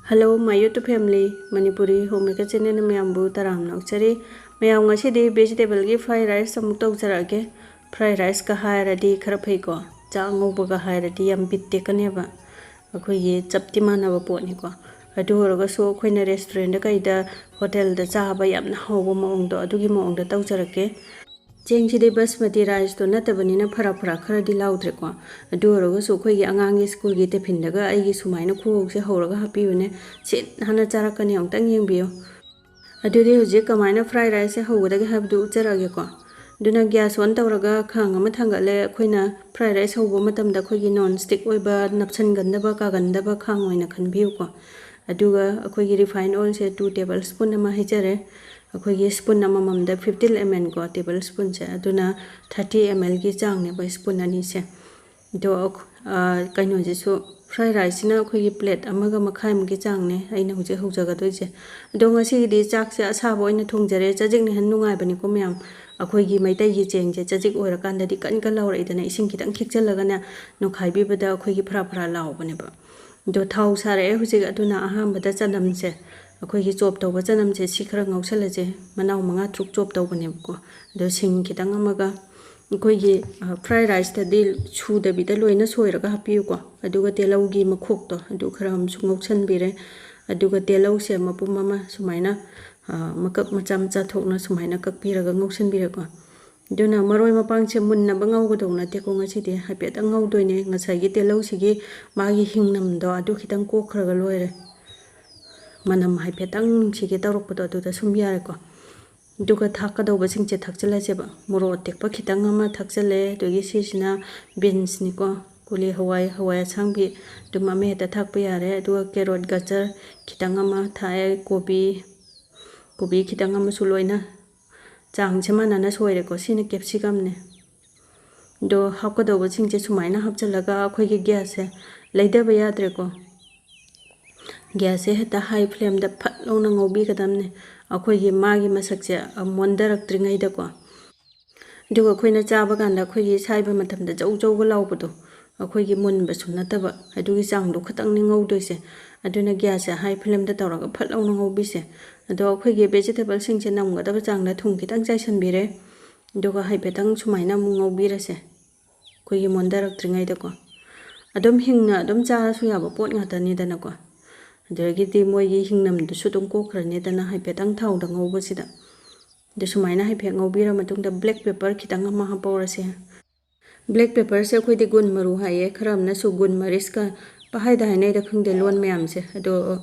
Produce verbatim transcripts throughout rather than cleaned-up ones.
Hello, my YouTube family, Manipuri Homemaker channel ꯃꯌꯥꯝꯕꯨ ꯇꯔꯥꯝꯅ ꯑꯣꯛꯆꯔꯤ꯫ ꯃꯌꯥꯝ, ꯉꯁꯤꯗꯤ vegetable ꯒꯤ fried rice ꯑꯃꯨꯛ ꯇꯧꯖꯔꯛꯑꯒꯦ꯫ Fried rice ꯀ ꯍꯥꯏꯔꯗꯤ ꯈꯔ ꯐꯩꯀꯣ, ꯆꯥꯛ ꯑꯉꯧꯕꯒ ꯍꯥꯏꯔꯗꯤ ꯌꯥꯝ ꯕꯤꯠ ꯇꯦꯛꯀꯅꯦꯕ꯫ ꯑꯩꯈꯣꯏꯒꯤ ꯆꯞꯇꯤ ꯃꯥꯟꯅꯕ ꯄꯣꯠꯅꯤꯀꯣ꯫ ꯑꯗꯨ ꯑꯣꯏꯔꯒꯁꯨ ꯑꯩꯈꯣꯏꯅ restaurant ꯀꯩꯗ, hotel ꯗ ꯆꯥꯕ ꯌꯥꯝꯅ ꯍꯥꯎꯕ ꯃꯑꯣꯡꯗꯣ, ꯑꯗꯨꯒꯤ ꯃꯑꯣꯡꯗ ꯇꯧꯖꯔꯛꯀꯦ꯫ ꯆꯦꯡꯁꯤꯗꯤ ꯕꯁꯃꯇꯤ rice ꯇꯣ ꯅꯠꯇꯕꯅꯤꯅ ꯐꯔꯥ ꯐꯔꯥ ꯈꯔꯗꯤ ꯂꯥꯎꯗ꯭ꯔꯦꯀꯣ꯫ ꯑꯗꯨ ꯑꯣꯏꯔꯒꯁꯨ ꯑꯩꯈꯣꯏꯒꯤ ꯑꯉꯥꯡꯒꯤ school ꯒꯤ tiffin ꯗꯒ ꯑꯩꯒꯤ ꯁꯨꯃꯥꯏꯅ ꯈꯨꯍꯧꯁꯦ ꯍꯧꯔꯒ ꯍꯥꯞꯄꯤꯕꯅꯦ꯫ ꯁꯤꯠ ꯅꯥꯟꯅ ꯆꯥꯔꯛꯀꯅꯤ, ꯑꯃꯨꯛꯇꯪ ꯌꯦꯡꯕꯤꯌꯨ꯫ ꯑꯗꯨꯗꯤ ꯍꯧꯖꯤꯛ ꯀꯃꯥꯏꯅ fried rice ꯁꯦ ꯍꯧꯒꯗꯒꯦ ꯍꯥꯏꯕꯗꯨ ꯎꯠꯆꯔꯛꯑꯒꯦꯀꯣ꯫ ꯑꯗꯨꯅ gas on ꯇꯧꯔꯒ ꯈꯥꯡ ꯑꯃ ꯊꯥꯡꯒꯠꯂꯦ꯫ ꯑꯩꯈꯣꯏꯅ fried rice ꯍꯧꯕ ꯃꯇꯝꯗ ꯑꯩꯈꯣꯏꯒꯤ non stick ꯑꯣꯏꯕ, ꯅꯞꯁꯟꯒꯟꯗꯕ, ꯀꯥꯒꯟꯗꯕ ꯈꯥꯡ ꯑꯣꯏꯅ ꯈꯟꯕꯤꯌꯨꯀꯣ꯫ ꯑꯗꯨꯒ ꯑꯩꯈꯣꯏꯒꯤ refine oil ꯁꯦ two table spoon ꯑꯃ ꯍꯩꯖꯔꯦ꯫ ꯑꯩꯈꯣꯏꯒꯤ spoon ꯑꯃꯃꯝꯗ fifteen ml ꯀꯣ, table spoon ꯁꯦ, ꯑꯗꯨꯅ thirty ml ꯒꯤ ꯆꯥꯡꯅꯦꯕ spoon ꯑꯅꯤꯁꯦ꯫ ꯑꯗꯣ, ꯑ, ꯀꯩꯅꯣꯁꯤꯁꯨ, fried rice ꯁꯤꯅ ꯑꯩꯈꯣꯏꯒꯤ plate ꯑꯃꯒ ꯃꯈꯥꯏꯃꯨꯛꯀꯤ ꯆꯥꯡꯅꯦ ꯑꯩꯅ ꯍꯧꯖꯤꯛ ꯍꯧꯖꯒꯗꯣꯏꯁꯦ꯫ ꯑꯗꯣ ꯉꯁꯤꯒꯤꯗꯤ ꯆꯥꯛꯁꯦ ꯑꯁꯥꯕ ꯑꯣꯏꯅ ꯊꯣꯡꯖꯔꯦ꯫ ꯆꯖꯤꯛꯅ ꯍꯦꯟꯅ ꯅꯨꯡꯉꯥꯏꯕꯅꯤꯀꯣ ꯃꯌꯥꯝ꯫ ꯑꯩꯈꯣꯏꯒꯤ ꯃꯩꯇꯩꯒꯤ ꯆꯦꯡꯁꯦ ꯆꯖꯤꯛ ꯑꯣꯏꯔꯀꯥꯟꯗꯗꯤ ꯀꯟ ꯀꯟ ꯂꯥꯎꯔꯛꯏꯗꯅ, ꯏꯁꯤꯡ ꯈꯤꯇꯪ ꯈꯤꯛꯆꯜꯂꯒꯅꯦ, ꯅꯣꯏꯈꯥꯏꯕꯤꯕꯗ ꯑꯩꯈꯣꯏꯒꯤ ꯐꯔꯥ ꯐꯔꯥ ꯂꯥꯎꯕꯅꯦꯕ꯫ ꯑꯗꯣ ꯊꯥꯎ ꯁꯥꯔꯛꯑꯦ ꯍꯧꯖꯤꯛ꯫ ꯑꯗꯨꯅ ꯑꯍꯥꯟꯕꯗ ꯆꯅꯝꯁꯦ, ꯑꯩꯈꯣꯏꯒꯤ chop ꯇꯧꯕ ꯆꯅꯝꯁꯦ, ꯁꯤ ꯈꯔ ꯉꯧꯁꯜꯂꯁꯦ꯫ ꯃꯅꯥꯎ ꯃꯉꯥ ꯇꯔꯨꯛ chop ꯇꯧꯕꯅꯦꯕꯀꯣ꯫ ꯑꯗꯣ ꯁꯤꯡ ꯈꯤꯇꯪ ꯑꯃꯒ, ꯑꯩꯈꯣꯏꯒꯤ, ꯑ, fried rice ꯇꯗꯤ ꯁꯨꯗꯕꯤꯗ ꯂꯣꯏꯅ ꯁꯣꯏꯔꯒ ꯍꯥꯞꯄꯤꯌꯨꯀꯣ꯫ ꯑꯗꯨꯒ ꯇꯤꯜꯍꯧꯒꯤ ꯃꯈꯣꯛꯇꯣ, ꯑꯗꯨ ꯈꯔ ꯑꯃꯁꯨ ꯉꯧꯁꯟꯕꯤꯔꯦ꯫ ꯑꯗꯨꯒ ꯇꯤꯜꯍꯧꯁꯦ ꯃꯄꯨꯝ ꯑꯃ ꯁꯨꯃꯥꯏꯅ, ꯑ, ꯃꯀꯛ ꯃꯆꯥ ꯃꯆꯥ ꯊꯣꯛꯅ ꯁꯨꯃꯥꯏꯅ ꯀꯛꯄꯤꯔꯒ ꯉꯧꯁꯟꯕꯤꯔꯦꯀꯣ꯫ ꯑꯗꯨꯅ ꯃꯔꯣꯏ ꯃꯄꯥꯡꯁꯦ ꯃꯨꯟꯅꯕ ꯉꯧꯒꯗꯧ ꯅꯠꯇꯦꯀꯣ ꯉꯁꯤꯗꯤ꯫ ꯍꯥꯏꯐꯦꯠꯇꯪ ꯉꯧꯗꯣꯏꯅꯦ꯫ ꯉꯁꯥꯏꯒꯤ ꯇꯤꯜꯍꯧꯁꯤꯒꯤ ꯃꯥꯒꯤ ꯍꯤꯡꯅꯝꯗꯣ ꯑꯗꯨ ꯈꯤꯇꯪ ꯀꯣꯛꯈ꯭ꯔꯒ ꯂꯣꯏꯔꯦ꯫ ꯃꯅꯝ ꯍꯥꯏꯐꯦꯠꯇꯪ ꯅꯨꯡꯁꯤꯒꯦ ꯇꯧꯔꯛꯄꯗꯣ ꯑꯗꯨꯗ ꯁꯨꯝ ꯌꯥꯔꯦꯀꯣ꯫ ꯑꯗꯨꯒ ꯊꯥꯛꯀꯗꯧꯕꯁꯤꯡꯁꯦ ꯊꯥꯛꯆꯤꯜꯂꯁꯦꯕ꯫ ꯃꯣꯔꯣꯛ ꯑꯇꯦꯛꯄ ꯈꯤꯇꯪ ꯑꯃ ꯊꯥꯛꯆꯤꯜꯂꯦ꯫ ꯑꯗꯒꯤ ꯁꯤꯁꯤꯅ beans ꯅꯤꯀꯣ, ꯀꯣꯂꯤ ꯍꯋꯥꯏ, ꯍꯋꯥꯏ ꯑꯁꯥꯡꯕꯤ, ꯑꯗꯨꯝ ꯑꯃꯍꯦꯛꯇ ꯊꯥꯛꯄ ꯌꯥꯔꯦ꯫ ꯑꯗꯨꯒ carrot, ꯒꯖꯔ ꯈꯤꯇꯪ ꯑꯃ ꯊꯥꯛꯑꯦ꯫ ꯀꯣꯕꯤ, ꯀꯣꯕꯤ ꯈꯤꯇꯪ ꯑꯃꯁꯨ ꯂꯣꯏꯅ ꯆꯥꯡꯁꯦ ꯃꯥꯟꯅꯅ ꯁꯣꯏꯔꯦꯀꯣ꯫ ꯁꯤꯅ capsicum ꯅꯦ꯫ ꯑꯗꯣ ꯍꯥꯞꯀꯗꯧꯕꯁꯤꯡꯁꯦ ꯁꯨꯃꯥꯏꯅ ꯍꯥꯞꯆꯤꯜꯂꯒ ꯑꯩꯈꯣꯏꯒꯤ gas ꯁꯦ ꯂꯩꯊꯕ ꯌꯥꯗ꯭ꯔꯦꯀꯣ꯫ Gas ꯁꯦ ꯍꯦꯛꯇ high flame ꯗ ꯐꯠ ꯂꯥꯎꯅ ꯉꯧꯕꯤꯒꯗꯕꯅꯦ꯫ ꯑꯩꯈꯣꯏꯒꯤ ꯃꯥꯒꯤ ꯃꯁꯛꯁꯦ, ꯑ, ꯃꯣꯟꯊꯔꯛꯇ꯭ꯔꯤꯉꯩꯗꯀꯣ꯫ ꯑꯗꯨꯒ ꯑꯩꯈꯣꯏꯅ ꯆꯥꯕ ꯀꯥꯟꯗ ꯑꯩꯈꯣꯏꯒꯤ ꯁꯥꯏꯕ ꯃꯇꯝꯗ ꯖꯧ ꯖꯧꯒ ꯂꯥꯎꯕꯗꯣ, ꯑꯩꯈꯣꯏꯒꯤ ꯃꯨꯟꯕꯁꯨ ꯅꯠꯇꯕ, ꯑꯗꯨꯒꯤ ꯆꯥꯡꯗꯣ ꯈꯇꯪꯅꯤ ꯉꯧꯗꯣꯏꯁꯦ꯫ ꯑꯗꯨꯅ gasꯁꯦ high flameꯗ ꯇꯧꯔꯒ ꯐꯠ ꯂꯥꯎꯅ ꯉꯧꯕꯤꯁꯦ꯫ ꯑꯗꯣ ꯑꯩꯈꯣꯏꯒꯤ vegetableꯁꯤꯡꯁꯦ ꯅꯝꯒꯗꯕ ꯆꯥꯡꯗ ꯊꯨꯝ ꯈꯤꯇꯪ ꯆꯥꯏꯁꯟꯕꯤꯔꯦ꯫ ꯑꯗꯨꯒ ꯍꯥꯏꯐꯦꯠꯇꯪ ꯁꯨꯃꯥꯏꯅ ꯑꯃꯨꯛ ꯉꯧꯕꯤꯔꯁꯦ, ꯑꯩꯈꯣꯏꯒꯤ ꯃꯨꯟꯊꯔꯛꯇ꯭ꯔꯤꯉꯩꯗꯀꯣ꯫ ꯑꯗꯨꯝ ꯍꯤꯡꯅ ꯑꯗꯨꯝ ꯆꯥꯔꯁꯨ ꯌꯥꯕ ꯄꯣꯠ ꯉꯥꯛꯇꯅꯤꯗꯅꯀꯣ꯫ ꯑꯗꯨꯗꯒꯤꯗꯤ ꯃꯣꯏꯒꯤ ꯍꯤꯡꯅꯝꯗꯨꯁꯨ ꯑꯗꯨꯝ ꯀꯣꯛꯈ꯭ꯔꯅꯤꯗꯅ ꯍꯥꯏꯐꯦꯠꯇꯪ ꯊꯥꯎꯗ ꯉꯧꯕꯁꯤꯗ꯫ ꯑꯗꯨ ꯁꯨꯃꯥꯏꯅ ꯍꯥꯏꯐꯦꯠ ꯉꯧꯕꯤꯔ ꯃꯇꯨꯡꯗ black pepper ꯈꯤꯇꯪ ꯑꯃ ꯍꯥꯞꯄꯧꯔꯁꯦ꯫ Black pepperꯁꯦ ꯑꯩꯈꯣꯏꯗꯤ ꯒꯨꯟ ꯃꯔꯨ ꯍꯥꯏꯌꯦ, ꯈꯔ ꯑꯃꯅꯁꯨ ꯒꯨꯟ ꯃꯔꯤꯁꯀ ꯄꯍꯥꯏꯗ ꯍꯥꯏꯅꯩꯗ, ꯈꯪꯗꯦ ꯂꯣꯟ ꯃꯌꯥꯝꯁꯦ꯫ ꯑꯗꯣ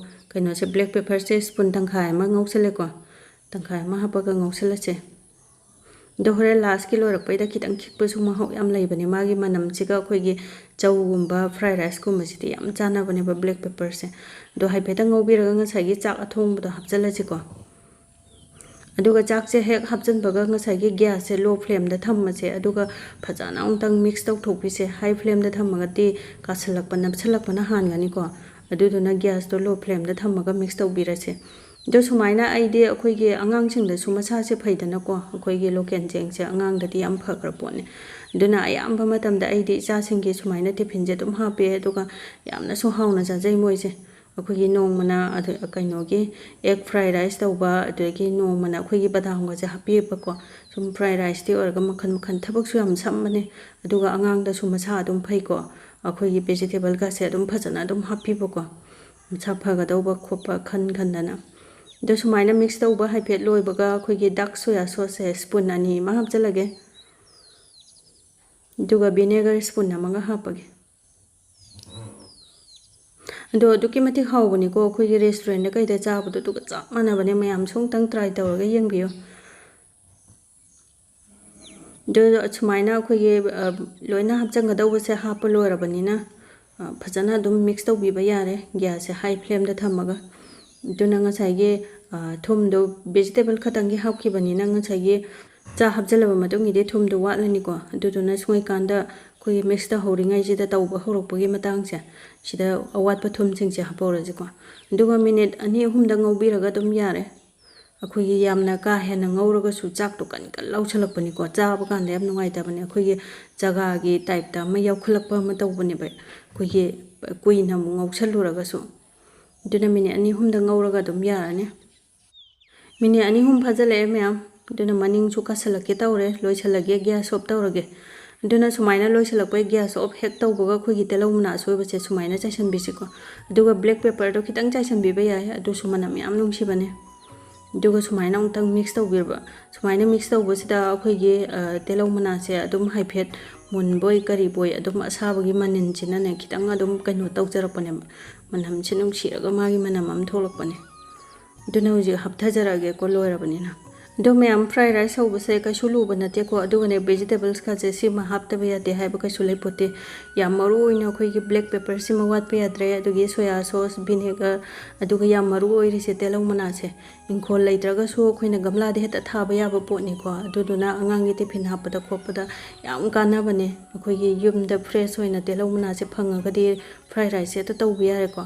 ꯀꯩꯅꯣꯁꯦ, black pepperꯁꯦ spoon ꯇꯪꯈꯥꯏ ꯑꯃ ꯉꯧꯁꯜꯂꯦꯀꯣ, ꯇꯪꯈꯥꯏ ꯑꯃ ꯍꯥꯞꯄꯒ ꯉꯧꯁꯜꯂꯁꯦ꯫ ꯑꯗꯣ ꯍꯣꯔꯦꯟ lastꯀꯤ ꯂꯣꯏꯔꯛꯄꯩꯗ ꯈꯤꯇꯪ ꯈꯤꯛꯄꯁꯨ ꯃꯍꯥꯎ ꯌꯥꯝ ꯂꯩꯕꯅꯦ, ꯃꯥꯒꯤ ꯃꯅꯝꯁꯤꯒ ꯑꯩꯈꯣꯏꯒꯤ ꯆꯧꯒꯨꯝꯕ, fried riceꯀꯨꯝꯕꯁꯤꯗꯤ ꯌꯥꯝ ꯆꯥꯟꯅꯕꯅꯦꯕ black pepperꯁꯦ꯫ ꯑꯗꯣ ꯍꯥꯏꯐꯦꯠꯇꯪ ꯉꯧꯕꯤꯔꯒ ꯉꯁꯥꯏꯒꯤ ꯆꯥꯛ ꯑꯊꯣꯡꯕꯗꯣ ꯍꯥꯞꯆꯜꯂꯁꯤꯀꯣ꯫ ꯑꯗꯨꯒ ꯆꯥꯛꯁꯦ ꯍꯦꯛ ꯍꯥꯞꯆꯤꯟꯕꯒ ꯉꯁꯥꯏꯒꯤ gasꯁꯦ low flameꯗ ꯊꯝꯃꯁꯦ꯫ ꯑꯗꯨꯒ ꯐꯖꯅ ꯑꯃꯨꯛꯇꯪ mix ꯇꯧꯊꯣꯛꯄꯤꯁꯦ꯫ High flameꯗ ꯊꯝꯃꯒꯗꯤ ꯀꯥꯁꯜꯂꯛꯄ, ꯅꯞꯁꯜꯂꯛꯄꯅ ꯍꯥꯟꯒꯅꯤꯀꯣ꯫ ꯑꯗꯨꯗꯨꯅ gasꯇꯣ low flameꯗ ꯊꯝꯃꯒ mix ꯇꯧꯕꯤꯔꯁꯦ꯫ ꯑꯗꯣ ꯁꯨꯃꯥꯏꯅ ꯑꯩꯗꯤ ꯑꯩꯈꯣꯏꯒꯤ ꯑꯉꯥꯡꯁꯤꯡꯗꯁꯨ ꯃꯁꯥꯁꯦ ꯐꯩꯗꯅꯀꯣ, ꯑꯩꯈꯣꯏꯒꯤ local ꯆꯦꯡꯁꯦ ꯑꯉꯥꯡꯗꯗꯤ ꯌꯥꯝ ꯐꯈ꯭ꯔ ꯄꯣꯠꯅꯤ꯫ ꯑꯗꯨꯅ ꯑꯌꯥꯝꯕ ꯃꯇꯝꯗ ꯑꯩꯗꯤ ꯏꯆꯥꯁꯤꯡꯒꯤ ꯁꯨꯃꯥꯏꯅ tiffinꯁꯦ ꯑꯗꯨꯝ ꯍꯥꯞꯄꯦ, ꯑꯗꯨꯒ ꯌꯥꯝꯅꯁꯨ ꯍꯥꯎꯅ ꯆꯥꯖꯩ ꯃꯣꯏꯁꯦ꯫ ꯑꯩꯈꯣꯏꯒꯤ ꯅꯣꯡꯃꯅ ꯑꯗ-, ꯀꯩꯅꯣꯒꯤ egg fried rice ꯇꯧꯕ, ꯑꯗꯨꯗꯒꯤ ꯅꯣꯡꯃꯅ ꯑꯩꯈꯣꯏꯒꯤ ꯕꯗꯥꯝꯒꯁꯦ ꯍꯥꯞꯄꯤꯕꯀꯣ꯫ ꯁꯨꯝ fried riceꯇꯤ ꯑꯣꯏꯔꯒ ꯃꯈꯟ ꯃꯈꯟ ꯊꯕꯛꯁꯨ ꯌꯥꯝ ꯁꯝꯕꯅꯦ, ꯑꯗꯨꯒ ꯑꯉꯥꯡꯗꯁꯨ ꯃꯁꯥ ꯑꯗꯨꯝ ꯐꯩꯀꯣ꯫ ꯑꯩꯈꯣꯏꯒꯤ vegetableꯒꯁꯦ ꯑꯗꯨꯝ ꯐꯖꯅ ꯑꯗꯨꯝ ꯍꯥꯞꯄꯤꯕꯀꯣ, ꯃꯁꯥ ꯐꯒꯗꯧꯕ ꯈꯣꯠꯄ ꯈꯟ ꯈꯟꯗꯅ꯫ ꯑꯗꯣ ꯁꯨꯃꯥꯏꯅ mix ꯇꯧꯕ ꯍꯥꯏꯐꯦꯠ ꯂꯣꯏꯕꯒ ꯑꯩꯈꯣꯏꯒꯤ dark soya sauceꯁꯦ spoon ꯑꯅꯤ ꯑꯃ ꯍꯥꯞꯆꯜꯂꯒꯦ, ꯑꯗꯨꯒ vinegar spoon ꯑꯃꯒ ꯍꯥꯞꯄꯒꯦ꯫ ꯑꯗꯣ ꯑꯗꯨꯛꯀꯤ ꯃꯇꯤꯛ ꯍꯥꯎꯕꯅꯤꯀꯣ, ꯑꯩꯈꯣꯏꯒꯤ restaurantꯗ ꯀꯩꯗ ꯆꯥꯕꯗꯣ ꯑꯗꯨꯒ ꯆꯞ ꯃꯥꯟꯅꯕꯅꯦ꯫ ꯃꯌꯥꯝꯁꯨ ꯑꯃꯨꯛꯇꯪ try ꯇꯧꯔꯒ ꯌꯦꯡꯕꯤꯌꯨ꯫ ꯑꯗꯨ ꯁꯨꯃꯥꯏꯅ ꯑꯩꯈꯣꯏꯒꯤ, ꯑ, ꯂꯣꯏꯅ ꯍꯥꯞꯆꯟꯒꯗꯧꯕꯁꯦ ꯍꯥꯞꯄ ꯂꯣꯏꯔꯕꯅꯤꯅ, ꯑ, ꯐꯖꯅ ꯑꯗꯨꯝ mix ꯇꯧꯕꯤꯕ ꯌꯥꯔꯦ, gasꯁꯦ high flameꯗ ꯊꯝꯃꯒ꯫ ꯑꯗꯨꯅ ꯉꯁꯥꯏꯒꯤ, ꯑ, ꯊꯨꯝꯗꯣ vegetable ꯈꯛꯇꯪꯒꯤ ꯍꯥꯞꯈꯤꯕꯅꯤꯅ ꯉꯁꯥꯏꯒꯤ ꯆꯥ ꯍꯥꯞꯆꯜꯂꯕ ꯃꯇꯨꯡꯒꯤꯗꯤ ꯊꯨꯝꯗꯣ ꯋꯥꯠꯂꯅꯤꯀꯣ꯫ ꯑꯗꯨꯗꯨꯅ ꯁꯨꯡꯉꯩꯀꯥꯟꯗ ꯑꯩꯈꯣꯏꯒꯤ mix ꯇꯧꯍꯧꯔꯤꯉꯩꯁꯤꯗ, ꯇꯧꯕ ꯍꯧꯔꯛꯄꯒꯤ ꯃꯇꯥꯡꯁꯦ, ꯁꯤꯗ ꯑꯋꯥꯠꯄ ꯊꯨꯝꯁꯤꯡꯁꯦ ꯍꯥꯞꯍꯧꯔꯁꯤꯀꯣ꯫ ꯑꯗꯨꯒ minute ꯑꯅꯤ ꯑꯍꯨꯝꯗ ꯉꯧꯕꯤꯔꯒ ꯑꯗꯨꯝ ꯌꯥꯔꯦ꯫ ꯑꯩꯈꯣꯏꯒꯤ ꯌꯥꯝꯅ ꯀꯥ ꯍꯦꯟꯅ ꯉꯧꯔꯒꯁꯨ ꯆꯥꯛꯇꯣ ꯀꯟ ꯀꯟ ꯂꯧꯁꯜꯂꯛꯄꯅꯤꯀꯣ, ꯆꯥꯕ ꯀꯥꯟꯗ ꯌꯥꯝ ꯅꯨꯡꯉꯥꯏꯇꯕꯅꯦ꯫ ꯑꯩꯈꯣꯏꯒꯤ ꯆꯒꯥꯒꯤ typeꯇ ꯑꯃ ꯌꯥꯎꯈꯠꯂꯛꯄ ꯑꯃ ꯇꯧꯕꯅꯦꯕ, ꯑꯩꯈꯣꯏꯒꯤ ꯀꯨꯏꯅ ꯑꯃꯨꯛ ꯉꯧꯁꯜꯂꯨꯔꯒꯁꯨ꯫ ꯑꯗꯨꯅ minute ꯑꯅꯤ ꯑꯍꯨꯝꯗ ꯉꯧꯔꯒ ꯑꯗꯨꯝ ꯌꯥꯔꯅꯤ꯫ Minute ꯑꯅꯤ ꯑꯍꯨꯝ ꯐꯥꯖꯤꯜꯂꯛꯑꯦ ꯃꯌꯥꯝ, ꯑꯗꯨꯅ ꯃꯅꯤꯡꯁꯨ ꯀꯥꯁꯜꯂꯛꯀꯦ ꯇꯧꯔꯦ, ꯂꯣꯏꯁꯤꯜꯂꯒꯦ, gas off ꯇꯧꯔꯒꯦ꯫ ꯑꯗꯨꯅ ꯁꯨꯃꯥꯏꯅ ꯂꯣꯏꯁꯤꯜꯂꯛꯄꯩ gas off ꯍꯦꯛ ꯇꯧꯕꯒ ꯑꯩꯈꯣꯏꯒꯤ ꯇꯤꯜꯍꯧ ꯃꯅꯥ ꯑꯁꯣꯏꯕꯁꯦ ꯁꯨꯃꯥꯏꯅ ꯆꯥꯏꯁꯤꯟꯕꯤꯁꯤꯀꯣ꯫ ꯑꯗꯨꯒ black pepperꯗꯣ ꯈꯤꯇꯪ ꯆꯥꯏꯁꯤꯟꯕꯤꯕ ꯌꯥꯏ, ꯑꯗꯨꯁꯨ ꯃꯅꯝ ꯌꯥꯝ ꯅꯨꯡꯁꯤꯕꯅꯦ꯫ ꯑꯗꯨꯒ ꯁꯨꯃꯥꯏꯅ ꯑꯃꯨꯛꯇꯪ mix ꯇꯧꯕꯤꯔꯕ꯫ ꯁꯨꯃꯥꯏꯅ mix ꯇꯧꯕꯁꯤꯗ ꯑꯩꯈꯣꯏꯒꯤ, ꯑ, ꯇꯤꯜꯍꯧ ꯃꯅꯥꯁꯦ ꯑꯗꯨꯝ ꯍꯥꯏꯐꯦꯠ ꯃꯨꯟꯕꯣꯏ ꯀꯔꯤꯕꯣꯏ ꯑꯗꯨꯝ ꯑꯁꯥꯕꯒꯤ ꯃꯅꯤꯟꯁꯤꯅꯅꯦ ꯈꯤꯇꯪ ꯑꯗꯨꯝ ꯀꯩꯅꯣ ꯇꯧꯖꯔꯛꯄꯅꯦꯕ, ꯃꯅꯝꯁꯦ ꯅꯨꯡꯁꯤꯔꯒ ꯃꯥꯒꯤ ꯃꯅꯝ ꯑꯃ ꯊꯣꯛꯂꯛꯄꯅꯦ꯫ ꯑꯗꯨꯅ ꯍꯧꯖꯤꯛ ꯍꯥꯞꯊꯖꯔꯛꯑꯒꯦꯀꯣ, ꯂꯣꯏꯔꯕꯅꯤꯅ꯫ ꯑꯗꯣ ꯃꯌꯥꯝ, fried rice ꯍꯧꯕꯁꯦ ꯀꯩꯁꯨ ꯂꯨꯕ ꯅꯠꯇꯦꯀꯣ꯫ ꯑꯗꯨꯒꯅꯦ, vegetables ꯀꯥꯁꯦ ꯁꯤꯃ ꯍꯥꯞꯇꯕ ꯌꯥꯗꯦ ꯍꯥꯏꯕ ꯀꯩꯁꯨ ꯂꯩꯄꯣꯠꯇꯦ꯫ ꯌꯥꯝ ꯃꯔꯨ ꯑꯣꯏꯅ ꯑꯩꯈꯣꯏꯒꯤ black pepper ꯁꯤꯃ ꯋꯥꯠꯄ ꯌꯥꯗ꯭ꯔꯦ, ꯑꯗꯨꯒꯤ soya sauce, vinegar, ꯑꯗꯨꯒ ꯌꯥꯝ ꯃꯔꯨ ꯑꯣꯏꯔꯤꯁꯦ ꯇꯤꯜꯍꯧ ꯃꯅꯥꯁꯦ꯫ ꯏꯪꯈꯣꯜ ꯂꯩꯇ꯭ꯔꯒꯁꯨ ꯑꯩꯈꯣꯏꯅ ꯒꯝꯂꯥꯗ ꯍꯦꯛꯇ ꯊꯥꯕ ꯌꯥꯕ ꯄꯣꯠꯅꯤꯀꯣ꯫ ꯑꯗꯨꯗꯨꯅ ꯑꯉꯥꯡꯒꯤ tiffin ꯍꯥꯞꯄꯗ ꯈꯣꯠꯄꯗ ꯌꯥꯝ ꯀꯥꯟꯅꯕꯅꯦ꯫ ꯑꯩꯈꯣꯏꯒꯤ ꯌꯨꯝꯗ fresh ꯑꯣꯏꯅ ꯇꯤꯜꯍꯧ ꯃꯅꯥꯁꯦ ꯐꯪꯉꯒꯗꯤ fried rice ꯁꯦ ꯍꯦꯛꯇ ꯇꯧꯕ ꯌꯥꯔꯦꯀꯣ꯫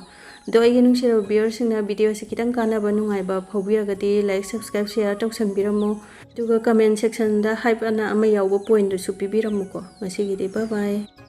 ꯑꯗꯣ ꯑꯩꯒꯤ ꯅꯨꯡꯁꯤꯔꯕ viewer ꯁꯤꯡꯅ video ꯁꯦ ꯈꯤꯇꯪ ꯀꯥꯟꯅꯕ, ꯅꯨꯡꯉꯥꯏꯕ ꯐꯥꯎꯕꯤꯔꯒꯗꯤ like, subscribe, share ꯇꯧꯁꯟꯕꯤꯔꯝꯃꯣ꯫ ꯑꯗꯨꯒ comment section ꯗ hype ꯑꯅ ꯑꯃ ꯌꯥꯎꯕ point ꯗꯨꯁꯨ ꯄꯤꯕꯤꯔꯝꯃꯨꯀꯣ꯫ ꯉꯁꯤꯒꯤꯗꯤ bye bye꯫